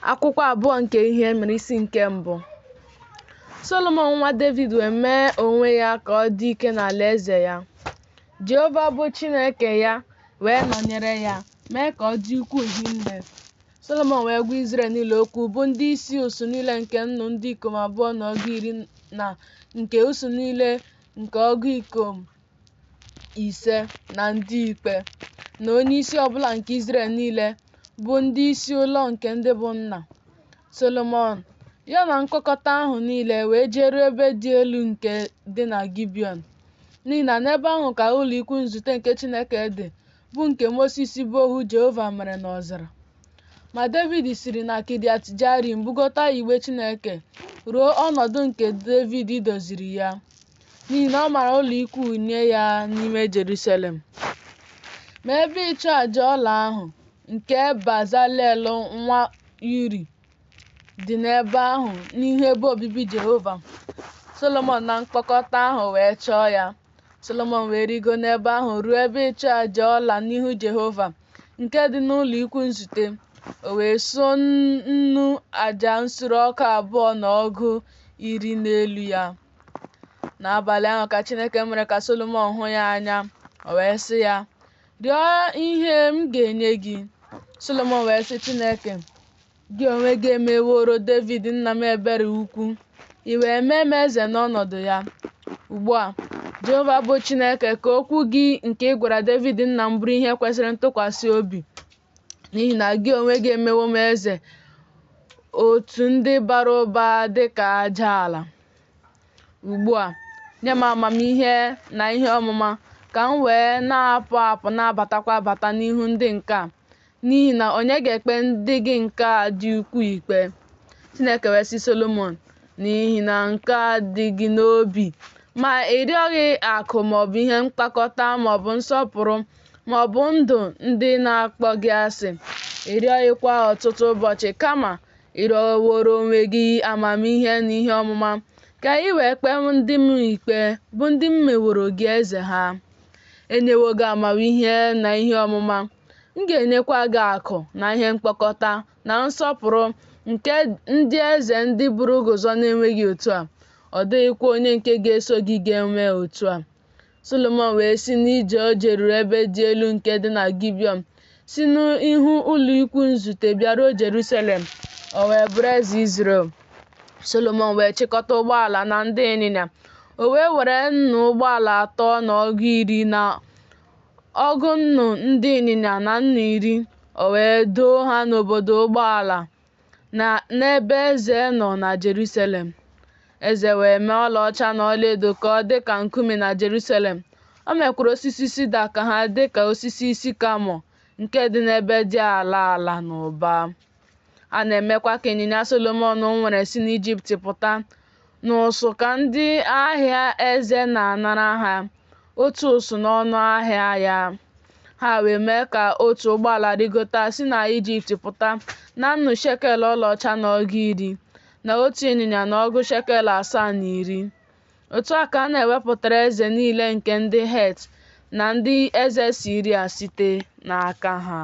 Akwụkwọ abụọ nke Ihe Mere, isi nke mbụ. Solomọn nwa Devid wee mee onwe ya ka ọ dị ike n'alaeze ya. Jehova bụ Chineke ya wee nọnyere ya, mee ka ọ dị ukwuu hinne. Solomọn wee gwa Izrel niile okwu, bụ ndị isi usuu niile nke nnu ndị ikom abụọ na ọgụ iri na nke usuu niile nke ọgụ ikom ise na ndị ikpe, na onyeisi ọbụla nke Izrel niile, bụ ndị isi ụlọ nke ndị bụ nna. Solomọn, ya na mkpọkọta ahụ niile, wee jeruo ebe dị elu nke dị na Gibiọn, n'ihi na n'ebe ahụ ka ụlọikwu nzute nke Chineke dị, bụ nke Mosis bụ ohu Jehova mere n'ọzara. Ma Devid siri na Kiriat Jearim bugota igbe Chineke ruo ọnọdụ nke Devid doziri ya, n'ihi na ọ mara ụlọikwuu nye ya n'ime Jerusalem. Ma ebe ịchụ aja ọla ahụ, nke Bezalel nwa Uri, dị n'ebe ahụ n'ihu ebe obibi Jehova. Solomọn na mkpọkọta ahụ wee chọọ ya. Solomọn wee rigo n'ebe ahụ ruo ebe ịchụ aja ọla n'ihu Jehova, nke dị n'ụlọ ikwu nzute. O wee suo nnu aja nsure ọkụ abụọ na ọgụ iri n'elu ya. N'abalị ahụ ka Chineke mere ka Solomọn hụ ya anya, o wee sị ya, Rịọ ihe m ga-enye gị. Solomọn wee sị Chineke, Gị onwe gị emeworo Devid nna m ebere ukwu, i wee mee m eze n'ọnọdụ ya. Ugbu a, Jehova bụ Chineke, ka okwu gị nke ị gwara Devid nna m bụrụ ihe kwesịrị ntụkwasị obi, n'ihi na gị onwe gị emewo m eze otu ndị bara ụba dị ka aja ala. Ugbu a, nye m amamihe na ihe ọmụma, ka m wee na-apụ apụ na-abatakwa abata n'ihu ndị nke a, n'ihi na onye ga-ekpe ndị gị nke a dị ukwuu ikpe? Chineke wee sị Solomọn, n'ihi na nke a dị gị n'obi, ma ị rịọghị akụ maọbụ ihe mkpakọta maọbụ nsọpụrụ maọbụ ndụ ndị na-akpọ gị asị, ị rịọghịkwa ọtụtụ ụbọchị, kama ị rịọworo onwe gị amamihe na ihe ọmụma, ka ị wee kpee ndị m ikpe, bụ ndị m meworo gị eze ha. Enyewo gị amamihe na ihe ọmụma, m ga-enyekwa gị akụ na ihe mkpokọta na nsọpụrụ nke ndị eze ndị buru gị ụzọ na-enweghị otu a, ọ dịghịkwa onye nke ga-eso gị ga-enwe otu a. Solomọn wee si n'ije o jeruru ebe dị elu nke dị na Gibiọn, si n'ihu ụlọikwu nzute bịaruo Jerusalem, o wee bụrụ eze Izrel. Solomọn wee chịkọta ụgbọala na ndị ịnyịnya. O wee were nnu ụgbọala atọ na ọgụ iri na ọgụ nnu ndị ịnyịnya na nnu iri, o wee doo ha n'obodo ụgbọala na n'ebe eze nọ na Jerusalem. Eze wee mee ọlaọcha na ọlaedo ka ọ dị ka nkume na Jerusalem. O mekwara osisi sida ka ha dị ka osisi sikamọ nke dị n'ebe dị ala ala n'ụba. A na-emekwa ka ịnyịnya Solomọn nwere si n'Ijipt pụta n'ụsụ ka ndị ahịa eze na-anara ha, otu ụsụ n'ọnụ ahịa ya. Ha wee mee ka otu ụgbọala rịgota si na Ijipt pụta na nnu shekel ọlaọcha na ọgụ iri, na otu ịnyịnya na ọgụ shekel asaa na iri. Otu a ka a na-ewepụtara eze niile nke ndị Het na ndị eze Siria site n'aka ha.